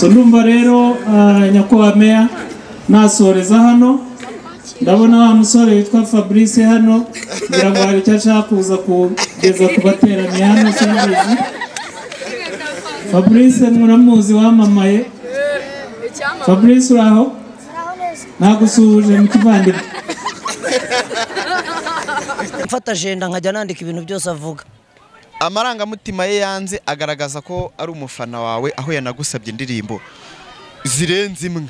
Ndumva rero nyakubahwa meya nasoreza hano. Ndabona wa musore witwa Fabrice hano, ngira ngo hari icyo ashaka kuza kugeza ku bateraniye hano, simbizi. Fabrice muramuzi wamamaye. Fabrice uraho? Nagusuhuje mu kivandimwe. Mfata agenda nkajya nandika ibintu byose avuga. Amarangamutima ye yanze agaragaza ko ari umufana wawe, aho yanagusabye indirimbo zirenze imwe.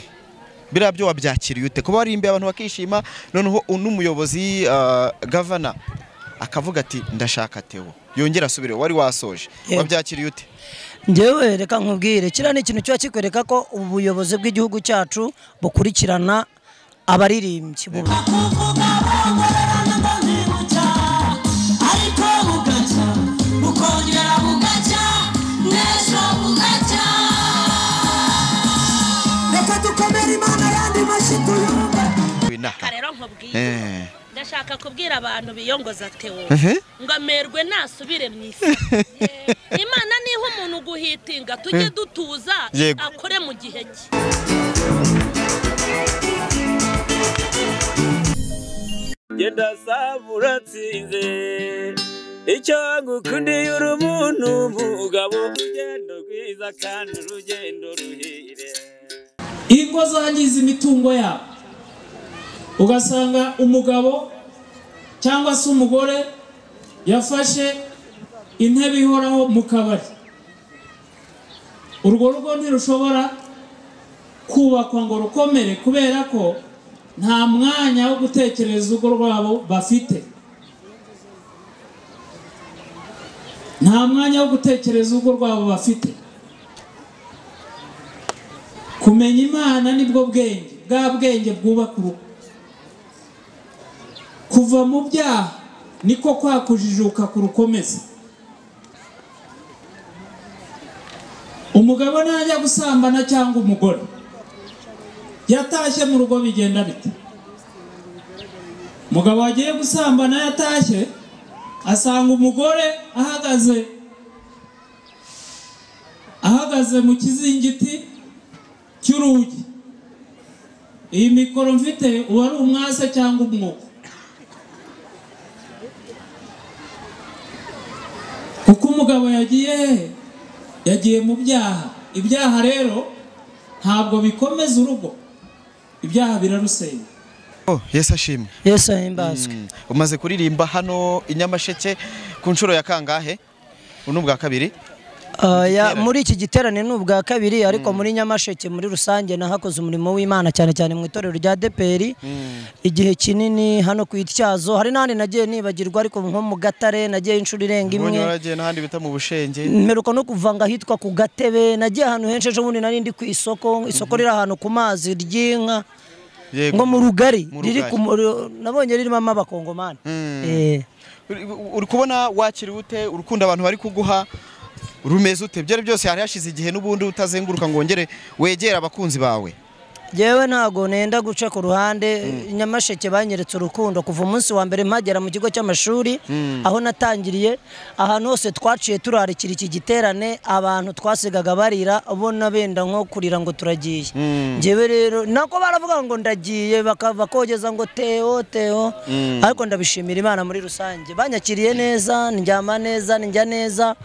Biriya byo wabyakiriye ute? Kuba warimbiye abantu bakishima, noneho n'umuyobozi governor akavuga ati ndashaka Theo, yongera asubire wari wasoje, wabyakiriye ute? Njyewe reka nkubwire, kiriya ni ikintu kiba kikwereka ko ubuyobozi bw'igihugu cyacu bukurikirana abaririmbyi. Rero nkubwire, ndashaka kubwira abantu biyongoza Theo ngo amerwe nasubire mu isi. Imana niho umuntu guhitinga, tujye dutuza akore mu gihe cye. Genda sabura tsinze icyo ngukundiye uri umuntu mugabo, urugendo rwiza kandi urugendo ruhire. Ingo zangiza imitungo yabo, ugasanga umugabo cyangwa se umugore yafashe intebe ihoraho mu kabari. Urwo rugo ntirushobora kubakwa ngo rukomere, kubera ko nta mwanya wo gutekereza urugo rwabo bafite. Nta mwanya wo gutekereza urugo rwabo bafite. Kumenya Imana nibwo bwenge, bwa bwenge bwubaka urugo. Kuva mu byaha niko kwakujijuka kurukomeza. Umugabo najya gusambana cyangwa umugore yatashye mu rugo bigenda bite? Umugabo wagiye gusambana yatashye asanga umugore ahagaze mu kizingiti cy'urugi. Iyi mikoro mfite uba ari umwase cyangwa umwuko, kuko umugabo yagiye hehe? Yagiye mu byaha. Ibyaha rero ntabwo bikomeza urugo, ibyaha birarusenya. Yesu ashimwe. Yesu ahimbazwe. Umaze kuririmba hano i Nyamasheke ku nshuro ya kangahe? Ubu bwa kabiri? Muri iki giterane ni ubwa kabiri, ariko muri Nyamasheke muri rusange nahakoze umurimo w'Imana cyane cyane mu itorero rya DPR igihe kinini, hano ku Ityazo, hari n'ahandi nagiye nibagirwa, ariko nko mu Gatare nagiye inshuro irenga imwe. Waragiye n'ahandi bita mu Bushenge. Mperuka no kuvanga ahitwa ku Gatebe, nagiye ahantu henshi. Ejo bundi nari ndi ku isoko, isoko riri ahantu ku mazi ry'inka, ngo mu Rugari riri ku, nabonye ririmo abakongomani. Uri kubona wakiriwe ute? Urukundo abantu bari kuguha rumeze ute? Byari byose hari hashize igihe n'ubundi utazenguruka ngo wongere wegera abakunzi bawe. Jewe ntago nenda guca ku ruhande. Nyamasheke banyeretse urukundo kuva umunsi wa mbere mpagera mu kigo cy'amashuri, aho natangiriye. Ahantu hose twaciye turarikira iki giterane, abantu twasigaga barira ubona benda nko kurira ngo turagiye. Jewe rero nako baravuga ngo ndagiye, bakogeza ngo Theo Theo, ariko ndabishimira Imana muri rusange, banyakiriye neza, ndyama neza, njya neza.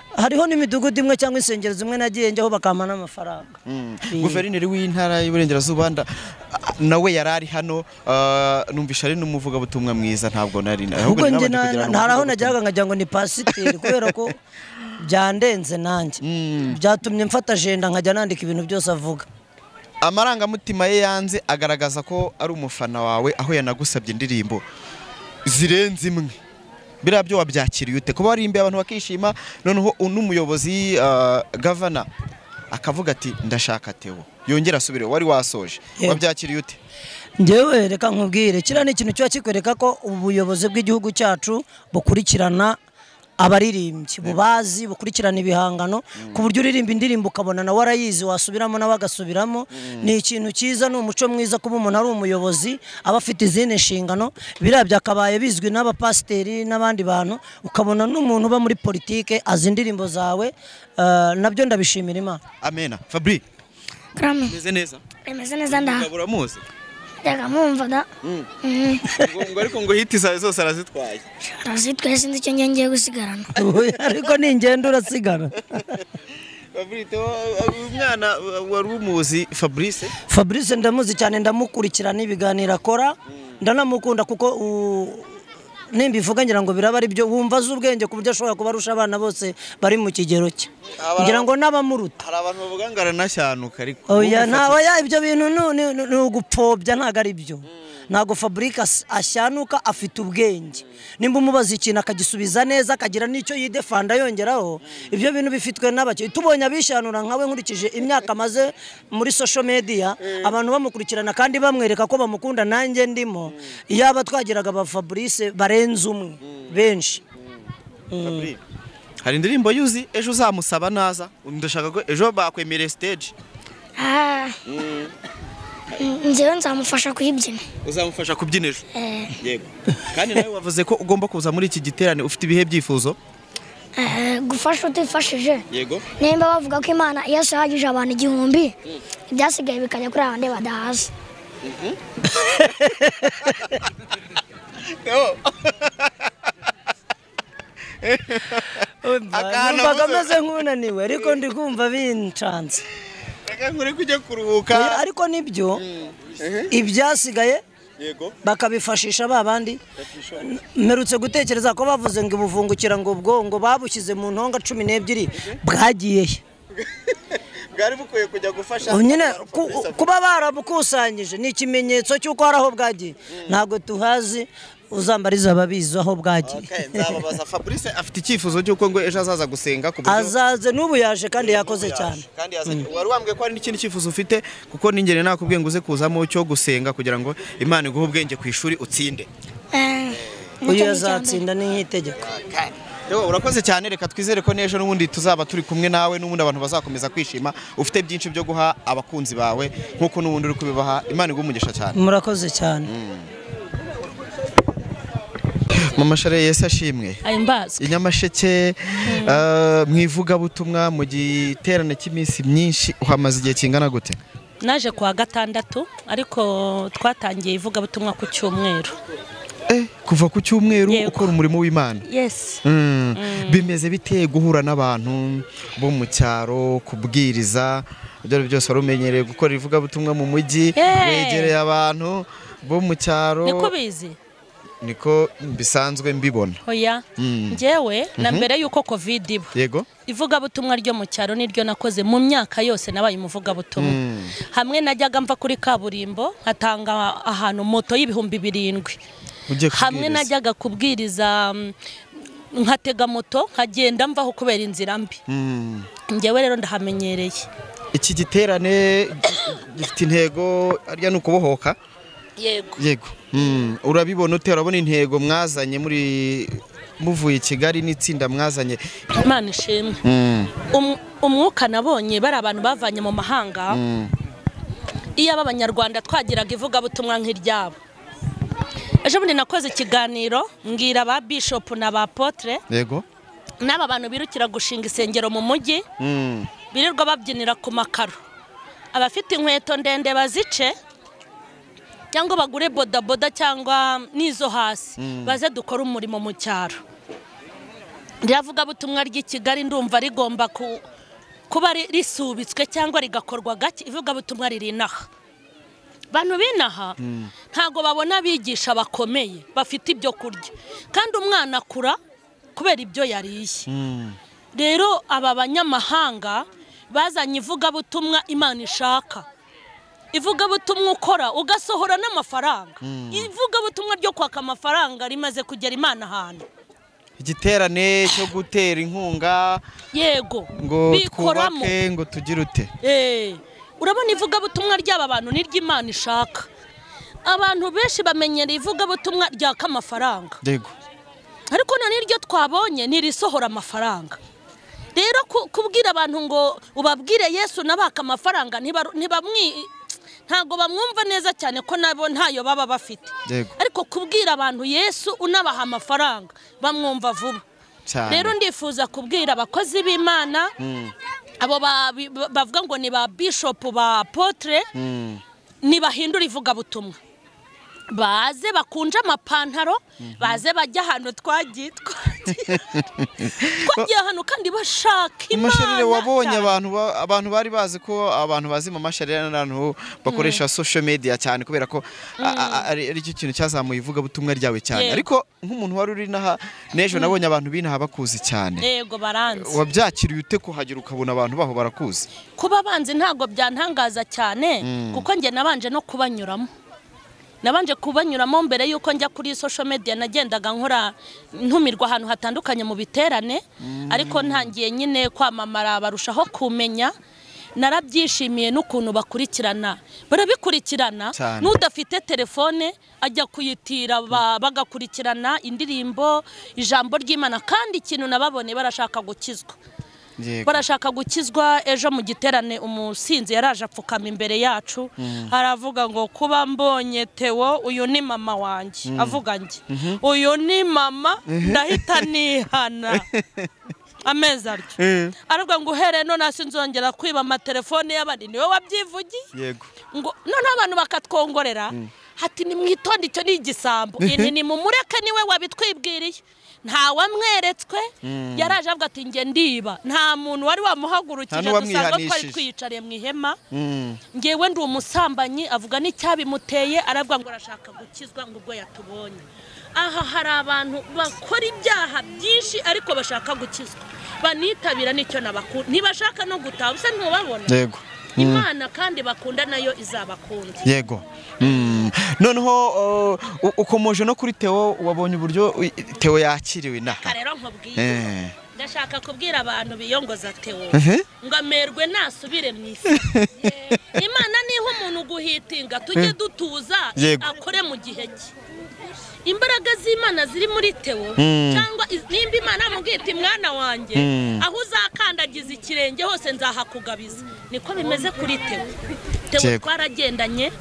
Hariho n'imidugudu imwe cyangwa insengero zimwe nagiye njyaho bakampa n'amafaranga. Guverineri w'intara y'Iburengerazuba nawe yarari hano, numvisha ari n'umuvugabutumwa mwiza, ntabwo nari ahubwo ntaraho najyaga nkajya ngo ni pasiteri, kubera ko byandenze nanjye byatumye mfata agenda nkajya nandika ibintu byose avuga. Amarangamutima ye yanze agaragaza ko ari umufana wawe, aho yanagusabye indirimbo zirenze imwe. Biriya byo wabyakiriye ute? Kuba warimbiye abantu bakishima, noneho n'umuyobozi governor akavuga ati ndashaka Theo, yongera asubire wari wasoje, wabyakiriye ute? Njyewe reka nkubwire, kiriya ni ikintu kiba kikwereka ko ubuyobozi bw'igihugu cyacu bukurikirana abaririmbyi, bubazi, bukurikirana ibihangano, ku buryo uririmba indirimbo ukabona nawe arayizi, wasubiramo nawe agasubiramo. Ni ikintu cyiza, ni umuco mwiza kuba umuntu ari umuyobozi aba afite izindi nshingano. Biriya byakabaye bizwi n'abapasiteri n'abandi bantu, ukabona n'umuntu uba muri politike azi indirimbo zawe, nabyo ndabishimira Imana. Amena. Fabri, Karame. Meze neza? Meze neza nda. Mugabo uramuzi? Ndaga mumva da. Ngo ariko ngo hiti zawe zose arazitwaye. Arazitwaye sinzi icyo ngiye gusigarana. Ariko ningenda urasigara. Fabrice, umwana wari umuzi Fabrice? Fabrice ndamuzi cyane, ndamukurikirana ibiganiro akora, ndanamukunda kuko nimbivuga ngira ngo biraba ari byo, wumva azi ubwenge ku buryo ashobora kuba arusha abana bose bari mu kigero cye, ngira ngo n'abamuruta. Hari abantu bavuga ngo aranashyanuka ariko oya oya ibyo bintu ni ugupfobya, ntabwo ari byo. Ntabwo Fabrice ashyanuka, afite ubwenge. Nimba umubaza ikintu akagisubiza neza, akagira n'icyo yidefanda yongeraho, ibyo bintu bifitwe n'abake. Tubonye abishyanura nkawe, nkurikije imyaka amaze muri social media, abantu bamukurikirana kandi bamwereka ko bamukunda, nanjye ndimo. Iyaba twagiraga ba Fabrice barenze umwe benshi. Hari indirimbo yuzi ejo uzamusaba naza, ndashaka ko ejo bakwemereye stage. Njyewe nzamufasha kuyibyina. Uzamufasha kubyina ejo? Yego. Kandi nawe wavuze ko ugomba kuza muri iki giterane ufite ibihe byifuzo? Gufasha utifashije. Yego. Nimba bavuga ko Imana Yesu yahagije abantu 1000, ibyasigaye bikajya kuri abandi badahaze. Numvaga meze nk'unaniwe ariko ndi kumva bincanze. Nkuri kujya kuruhuka. Ariko nibyo ibyasigaye bakabifashisha babandi. Mperutse gutekereza ko bavuze ngo ubuvungukira ngo ubwo ngo babushyize mu ntonga 12 bwagiye he? Bwari bukwiye kujya gufasha nyine kuba barabukusanyije ni ikimenyetso cy'uko hari aho bwagiye. Ntabwo tuhazi, uzambariza ababizi aho bwagiye. Nzababaza. Fabrice afite icyifuzo cy'uko ngo ejo azaza gusenga ku buryo azaze, n'ubu yaje kandi yakoze cyane. Kandi wari wambwiye ko hari n'ikindi cyifuzo ufite, kuko ningere nakubwiye ngo uze kuzamo cyo gusenga kugira ngo Imana iguhe ubwenge ku ishuri utsinde. Uyu azatsinda ni nk'itegeko. Urakoze cyane, reka twizere ko n'ejo n'ubundi tuzaba turi kumwe nawe, n'ubundi abantu bazakomeza kwishima, ufite byinshi byo guha abakunzi bawe nk'uko n'ubundi uri kubibaha. Imana iguhe umugisha cyane. Murakoze cyane. Mama Share, Yesu ashimwe. Inyamasheke mu ivugabutumwa mu giterane cy'iminsi myinshi uhamaze igihe kingana gute? Naje kuwa gatandatu, ariko twatangiye ivugabutumwa ku cyumweru. Kuva ku cyumweru ukora umurimo w'Imana. Yes. Bimeze bite guhura n'abantu bo mu cyaro, kubwiriza, ibyo byose wari umenyereye gukora ivugabutumwa mu mujyi, wegereye abantu bo mu cyaro? Niko bizi. Niko bisanzwe mbibona. Oya. Njyewe na mbere yuko Covid iba. Yego. Ivugabutumwa ryo mu cyaro niryo nakoze mu myaka yose nabaye umuvugabutumwa. Hamwe najyaga mva kuri kaburimbo nkatanga ahantu moto y'7,000. Hamwe najyaga kubwiriza nkatega moto nkagenda mvaho kubera inzira mbi. Njyewe rero ndahamenyereye. Iki giterane gifite intego arya nukubohoka. Yego. Yego. Urabibona ute? Urabona intego mwazanye muri muvuye i Kigali n'itsinda mwazanye? Imana ishimwe. Umwuka nabonye bari abantu bavanye mu mahanga. Iyo abanyarwanda twagiraga ivugabutumwa nk'iryabo. Ejo bundi nakoze ikiganiro mbwira ba bishop na ba apotre. Yego. N'aba bantu birukira gushinga isengero mu mujyi. Birirwa babyinira ku makaro. Abafite inkweto ndende bazice cyangwa bagure boda boda cyangwa nizo hasi, baze dukora umurimo mu cyaro. Riravuga butumwa ry'i Kigali ndumva rigomba kuba risubitswe cyangwa rigakorwa gake. Ivuga butumwa riri inaha. Bantu binaha ntago babona abigisha bakomeye bafite ibyo kurya, kandi umwana akura kubera ibyo yariye. Rero aba banyamahanga bazanye ivugabutumwa Imana ishaka. Ivugabutumwa ukora ugasohora n'amafaranga. Ivugabutumwa ryo kwaka amafaranga rimaze kugera Imana ahantu. Igiterane cyo gutera inkunga. Yego. Ngo twubake, ngo tugire ute. Urabona ivugabutumwa ry'aba bantu ni ry'Imana ishaka. Abantu benshi bamenyera ivugabutumwa ryaka amafaranga. Yego. Ariko none iryo twabonye ni risohora amafaranga. Rero kubwira abantu ngo ubabwire Yesu nabaka amafaranga ntibamwi ntago bamwumva neza cyane ko nabo ntayo baba bafite. Ariko kubwira abantu Yesu unabaha amafaranga bamwumva vuba. Rero ndifuza kubwira abakozi b'Imana Abo bavuga ngo ni ba bishop ba apotre nibahindura ivugabutumwa, baze bakunje amapantaro, baze bajya ahantu twagiye ahantu kandi bashaka Imana. Masharire wabonye abantu bari bazi ko abantu bazi Mama Sharire n'abantu bakoresha social media cyane kubera ko ari cyo kintu cyazamuye ivugabutumwa ryawe cyane, ariko nk'umuntu wari uri naha n'ejo nabonye abantu binaha bakuzi cyane. Yego baranzi. Wabyakiriye ute kuhagera ukabona abantu baho barakuzi? Kuba banzi ntago byantangaza cyane kuko njye nabanje no kubanyuramo. Nabanje kubanyuramo mbere yuko njya kuri social media, nagendaga nkora ntumirwa ahantu hatandukanye mu biterane, ariko ntangiye nyine kwamamara barushaho kumenya. Narabyishimiye n'ukuntu bakurikirana, barabikurikirana, n'udafite telefone ajya kuyitira bagakurikirana indirimbo, ijambo ry'Imana. Kandi ikintu nababone barashaka gukizwa. Barashaka gukizwa. Ejo mu giterane umusinzi yaraje apfukama imbere yacu aravuga ngo kuba mbonye Theo uyu ni mama wanjye, avuga njye uyu ni mama ndahita nihana ameza atyo. Aravuga ngo uhere none sinzongera kwiba amatelefone y'abandi, niwe wabyivugiye. Yego. Ngo none abantu bakatwongorera hati nimwitonde icyo ni igisambo, ini ni mumureke niwe wabitwibwiriye, nta wamweretswe. Yaraje avuga ati nge ndiba, nta muntu wari wamuhagurukije, dusanga twari twiyicariye mu ihema. Ngewe ndi umusambanyi, avuga n'icyabimuteye, aravuga ngo arashaka gukizwa ngo ubwo yatubonye. Aha hari abantu bakora ibyaha byinshi ariko bashaka gukizwa, banitabira n'icyo nabakunda, ntibashaka no gutaha, usa ntubabona. Yego. Imana kandi bakunda nayo izabakunda. Yego. Noneho ukomoje no kuri Theo, wabonye uburyo Theo yakiriwe naha. Rero nkubwiye, ndashaka kubwira abantu biyongoza Theo ngo amerwe nasubire mu isi. Imana niho umuntu guhitinga tujye dutuza akore mu gihe cye. Imbaraga z'Imana ziri muri Theo, cyangwa nimba Imana amubwiye iti mwana wanjye aho uzakandagiza ikirenge hose nzahakugabiza, niko bimeze kuri Theo. Theo twaragendanye,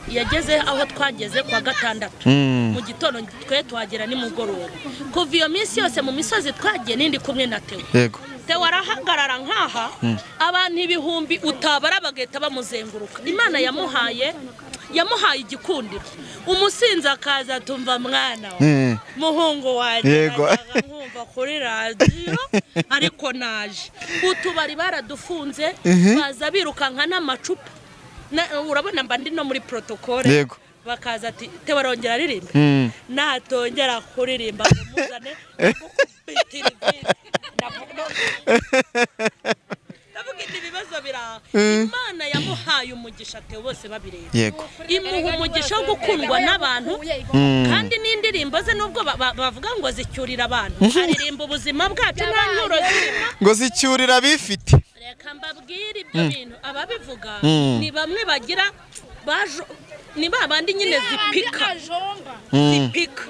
yageze aho twageze kwa gatandatu mu gitondo, twe tuhagera nimugoroba. Kuva iyo minsi yose mu misozi twagiye nindi kumwe na Theo. Yego. Theo arahagarara nkaha abantu ibihumbi utabara bagahita bamuzenguruka. Imana yamuhaye igikundiro. Umusinzi akaza tumva mwana wa muhungu wanjye nkumva kuri radiyo ariko naje. Utubari baradufunze baza birukanka n'amacupa. Urabona mba ndi no muri protocole. Yego. Bakaza ati Theo arongera aririmba, natongera kuririmba muzane gukubitira ibindi. Ndavuga ibibazo biraha. Imana yamuhaye umugisha Theo bose babireba. Yego. Imuha umugisha wo gukundwa n'abantu, kandi n'indirimbo ze nubwo bavuga ngo zicyurira abantu, aririmba ubuzima bwacu nta nkuro zirimo ngo zicyurira bifite. Reka mbabwire ibyo bintu ababivuga ni bamwe bagira bajo, ni babandi nyine zipika zipika,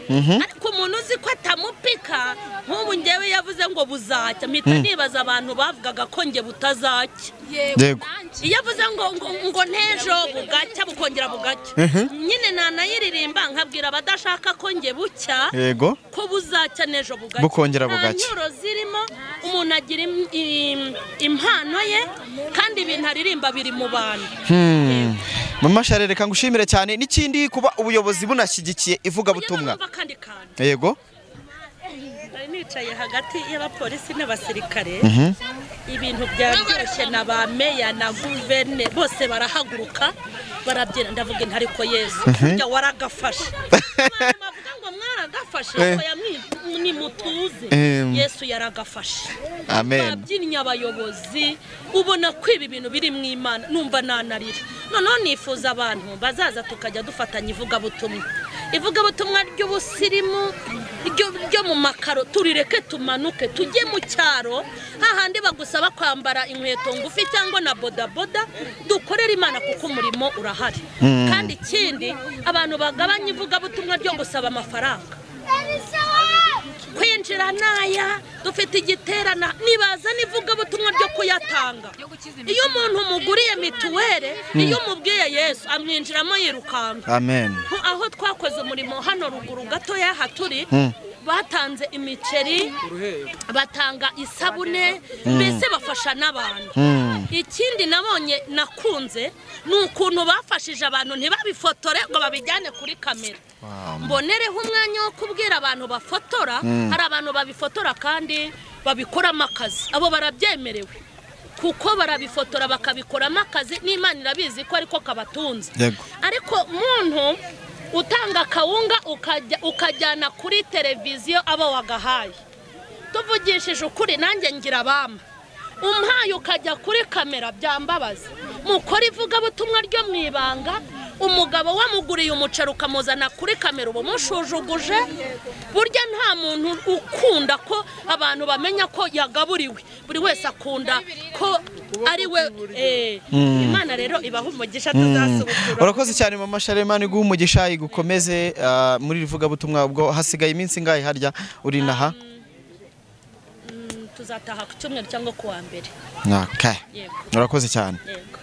ariko umuntu uzi ko atamupika nk'ubu ngewe yavuze ngo buzacya, mpita nibaza abantu bavugaga ko nge butazacya. Yego. Iyo avuze ngo ntejo bugacya bukongera bugacya, nyine nanayiririmba nkabwira abadashaka ko nge bucya. Yego. Ko buzacya nejo bugacya bukongera bugacya. Nta nyuro zirimo, umuntu agira impano ye kandi ibintu aririmba biri mu bantu. Mama Sharire reka ngushimire cyane. N'ikindi kuba ubuyobozi bunashyigikiye ivugabutumwa. Yego. Nari nicaye hagati y'abapolisi n'abasirikare, ibintu byaryoshye na ba meya na guverne bose barahaguruka barabyina. Ndavuga nti ariko Yesu burya waragafashe. Abantu bavuga ngo mwaragafashe, ni mutuze, Yesu yaragafashe. Amen. Babyinnye abayobozi, ubona ko ibi bintu biri mu Imana, numva nanarira. Noneho nifuza abantu bazaza tukajya dufatanya ivugabutumwa, ivugabutumwa ry'ubusirimu ryo mu makaro, turireke tumanuke tujye mu cyaro hahandi bagusaba kwambara inkweto ngufi cyangwa na bodaboda, dukorere Imana kuko umurimo urahari. Kandi ikindi abantu bagabanya ivugabutumwa ryo gusaba amafaranga, kwinjira naya dufite igiterana, nibaza n'ivugabutumwa ryo kuyatanga. Iyo umuntu umuguriye mituwere, iyo umubwiye Yesu amwinjiramo yirukanka. Amen. Aho twakoze umurimo hano ruguru gatoya haturi, Batanze imiceri, batanga isabune, mbese bafasha n'abantu. Ikindi nabonye nakunze ni ukuntu bafashije abantu ntibabifotore ngo babijyane kuri kamera. Mbonereho umwanya wo kubwira abantu bafotora, hari abantu babifotora kandi babikoramo akazi, abo barabyemerewe kuko barabifotora bakabikoramo akazi, n'Imana irabizi ko ariko kabatunze. Ariko muntu utanga kawunga ukajyana kuri televiziyo abo wagahaye, tuvugishije ukuri nanjye ngira abama, umpaye ukajya kuri kamera byambabaza. Mukora ivugabutumwa ryo mu ibanga, umugabo wamuguriye umuceri ukamuzana kuri kamera uba umushujuguje. Burya nta muntu ukunda ko abantu bamenya ko yagaburiwe, buri wese akunda ko ari we. Imana rero ibaha umugisha, tuzasubukura. Urakoze cyane mama Sharema, iguhe umugisha, igukomeze muri ivugabutumwa. Ubwo hasigaye iminsi ingahe harya uri naha? Tuzataha ku cyumweru cyangwa ku wa mbere. Okay. Urakoze cyane. Yego.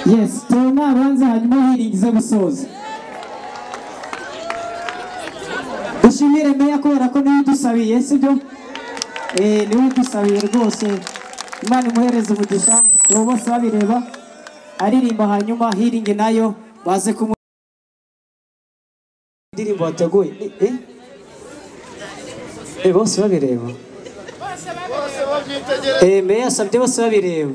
Yes, tunabanza hanyuma hiringize gusoza. Dushimire meya kubera ko niwe udusabiye, sibyo? Niwe udusabiye rwose. Imana imuhereze umugisha, uwo bose babireba aririmba, hanyuma hiringi nayo baze ku ndirimbo bateguye. Bose babireba. Meya asabye bose babireba.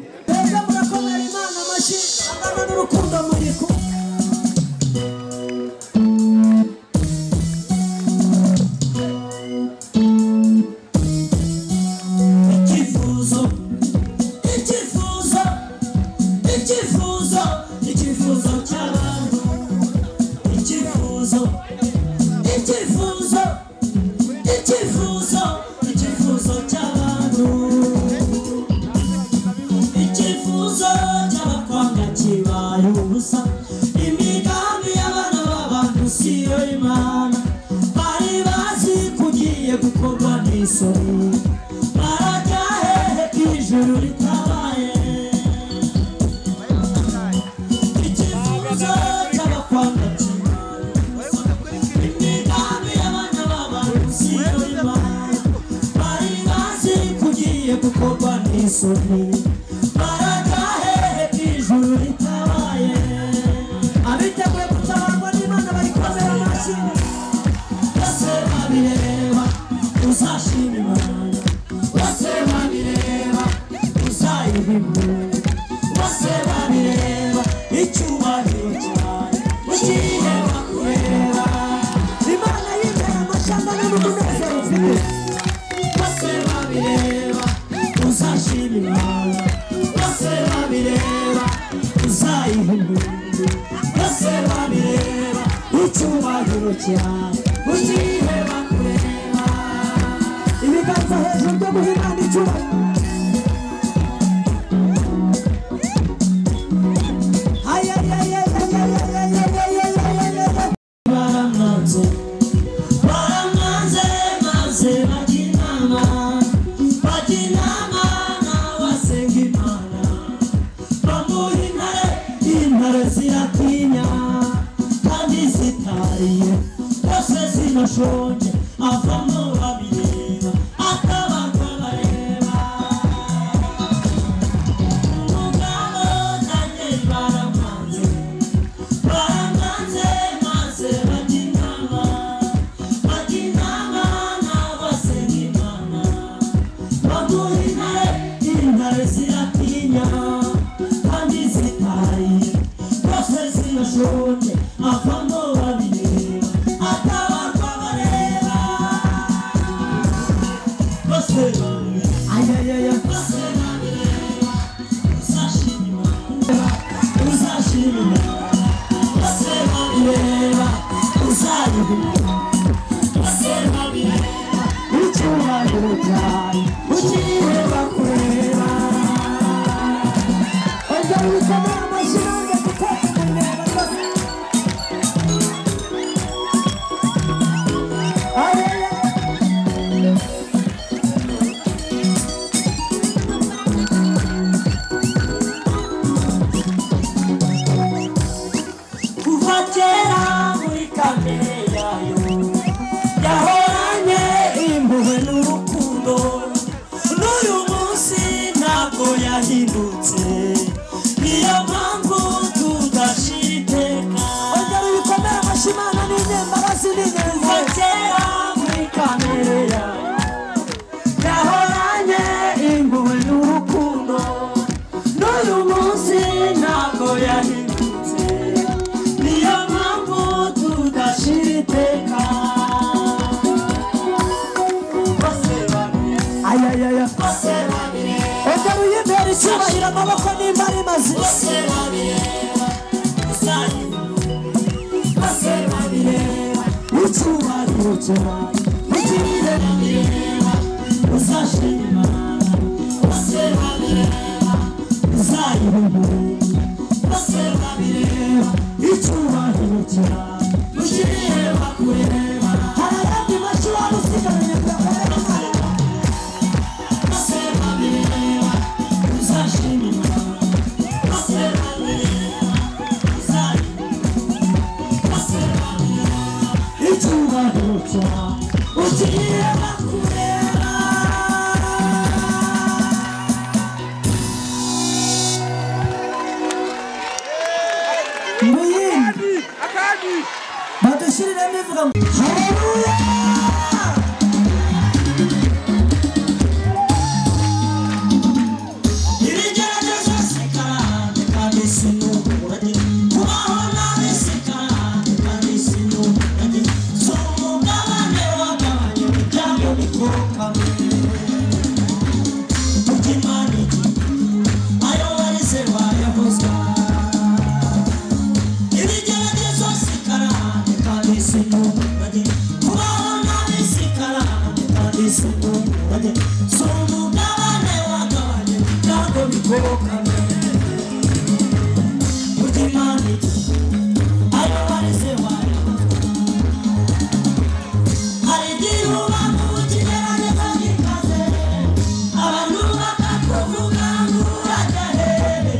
Ayayaya ongera uyimpera icyubahiro amaboko nimba ari mazima icyubahiro cyawe ugirire uzashima uzayihumura icyubahiro cyawe ugirire bakureba hari ayandi mashyi waba usigaranye kuyakorera icyubahiro cyawe ugirire bakureba ngwino badushyiriremo ivuga ngo haleluya ibigeragezo si karande kandi si n'uburage kubaho nabi si karande kandi si n'uburage si umugabane wagabanye ibyago bikokame burya Imana igira ayo warize wayahozwa ibigeragezo si karande kandi si n'uburage kubaho nabi si karande kandi si n'uburage si umugabane wagabanye ibyago bikokame burya Imana igira ayo warize wayahozwa hari igihe uba mu kigeragezo gikaze abantu bakakuvuga ngo urajya hehe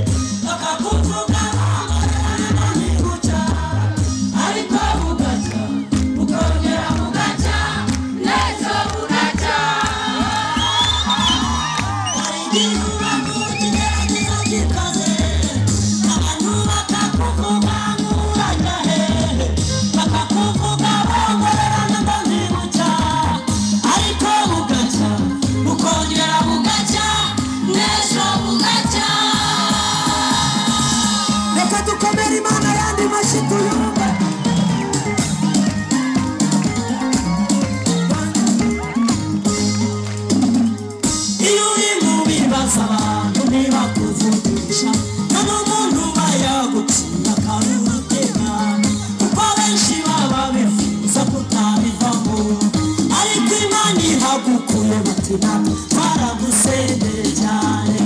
bakakuvuga bongorerana ntiguca ariko bugacya bukongera bugacya n'ejo bugacya hari igihe uba mu kigeragezo gikaze abantu bakakuvuga ngo urajya hehe bakakuvuga bongorerana ngo ntibucya ariko bugacya bukongera bugacya n'ejo bugacya reka dukomere Imana yandi mashyi tuyumve iyo uri mu bibazo abantu ntibakuvugisha nta n'umuntu uba yagucira akarutega kuko benshi baba bifuza kutabivamo ariko Imana ihagukuye bati natwe twaragusengeye cyane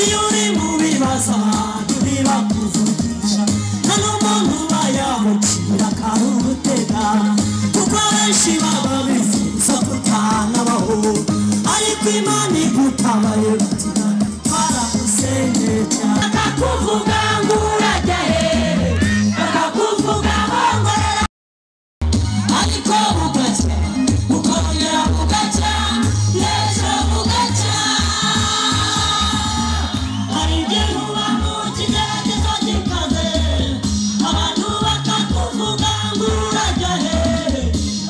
iyo uri mu bibazo abantu ntibakuvugisha nta n'umuntu uba yagucira akarutega kuko benshi baba bifuza kutanabaho ariko Imana igutabaye bati natwe twaragusengeye cyane bakakuvuga ngo urajya hehe bakakuvuga bongorera ariko bugacya bukongera bugacya n'ejo bugacya hari igihe uba mu kigeragezo gikaze abantu bakakuvuga ngo urajya hehe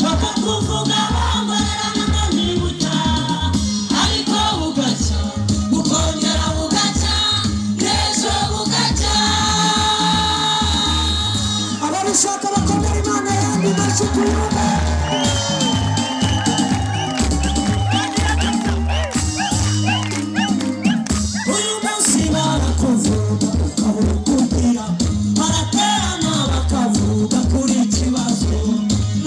bakakuvuga bongorerana ngo ntibucya ariko bugacya bukongera bugacya n'ejo bugacya ababishaka bakomera Imana yandi mashyi tuyumve uyu munsi barakuvuga ukabura uko ugira baraterana bakavuga kuri ikibazo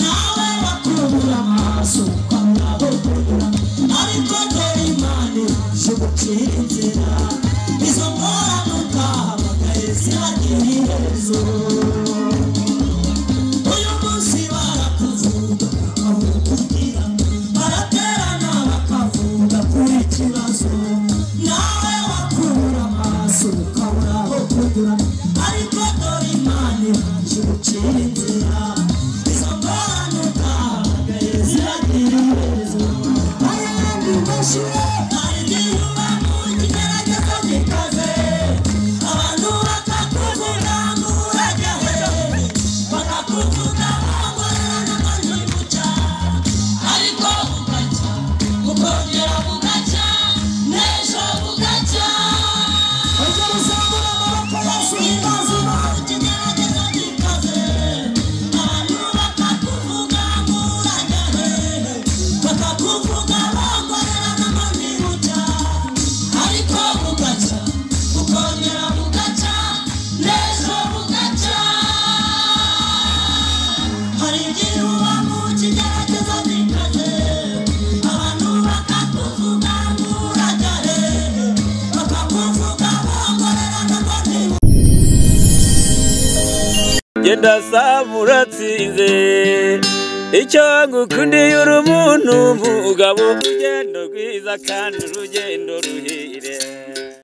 nawe bakubura amaso ukabura aho kunyura ariko dore Imana iraje gucira inzira izo ngorane utahamagaye ziragira iherezo uyu munsi barakuvuga ukabura uko ugira baraterana bakavuga kuri ikibazo nawe wakubura amaso ukabura aho kunyura ariko dore Imana iraje gucira inzira izo ngorane utahamagaye ziragira iherezo ayandi mashyi hari igihe uba mu kigeragezo gikaze abantu bakakuvuga ngo urajya hehe bakakuvuga bongorerana ngo ntibucya ariko bugacya bukongera bugacya n'ejo bugacya ongera uzamure amaboko yose uhimbaze Imana ikigeragezo gikaze abantu bakakuvuga ngo urajya hehe Genda saba uratsinze, icyo ngukundiye uri umuntu mugabo, urugendo rwiza kandi urugendo